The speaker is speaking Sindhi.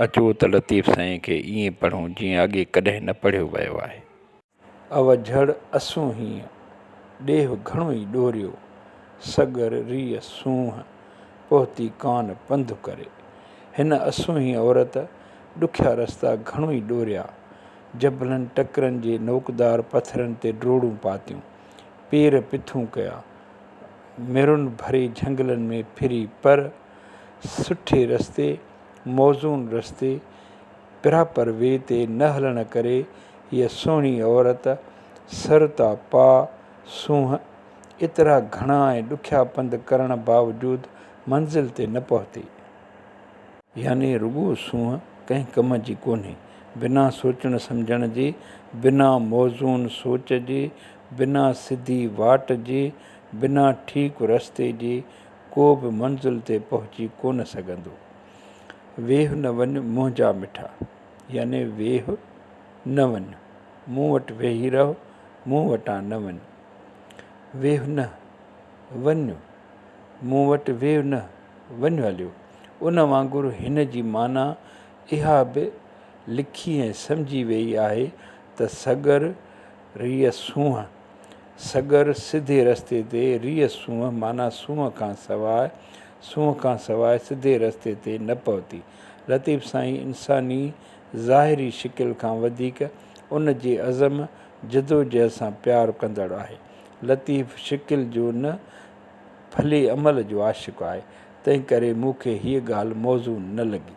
اچو ته لطيف سائين کي ائين پڙهون جيئن اڳي ڪڏهن نه پڙهيو ويو آهي. او جھڙ اسون هينء، ڏيهه گھڻو ئي ڏوريو، سڳر ريء سونهن، پهتي ڪان پنڌ ڪري. هن اسونهين عورت ڏکيا رستا گھڻو ئي ڏوريا. جبلن ٽڪرن جي نوڪدار پٿرن تي ڊوڙون پاتيون، پير پٿون ڪيا، مرن ڀري جھنگلن ۾ ڦري پر سٺي رستي، موزون رستي، پراپر وي تي نه هلڻ ڪري هيء سهڻي عورت سر تا پا سونهن، ايترا گهڻا ۽ ڏکيا پنڌ ڪرڻ باوجود منزل تي نه پهتي. يعني رڳو سونهن ڪنهن ڪم جي ڪونهي. بنا سوچڻ سمجهڻ جي، بنا موزون سوچ جي، بنا سڌي واٽ جي، بنا ٺيڪ رستي جي ڪو به منزل تي پهچي ڪونه سگهندو. ويهه نه وڃ منهنجا مٺا، يعني ويهه نه وڃ، مون وٽ ويهي رهه، مون وٽان نه وڃ. ويهه نه وڃ، مون وٽ ويهه نه وڃ هليو. ان وانگر هن جي معنيٰ اها به لکي ۽ سمجهي ويئي آهي ته سڳر ريء سونهن، سڳر سڌي رستي تي، ريء سونهن معنيٰ سونهن کان سواء، سونهن کان سواء سڌي رستي تي نه پهتي. لطيف سائين انساني ظاهري شڪل کان وڌيڪ ان جي عزم، جدوجهد سان پيار ڪندڙ آهي. لطيف شڪل جو نه ڀلي عمل جو عاشق آهي، تنهنڪري مون کي هيء ڳالهه موزون نه لڳي.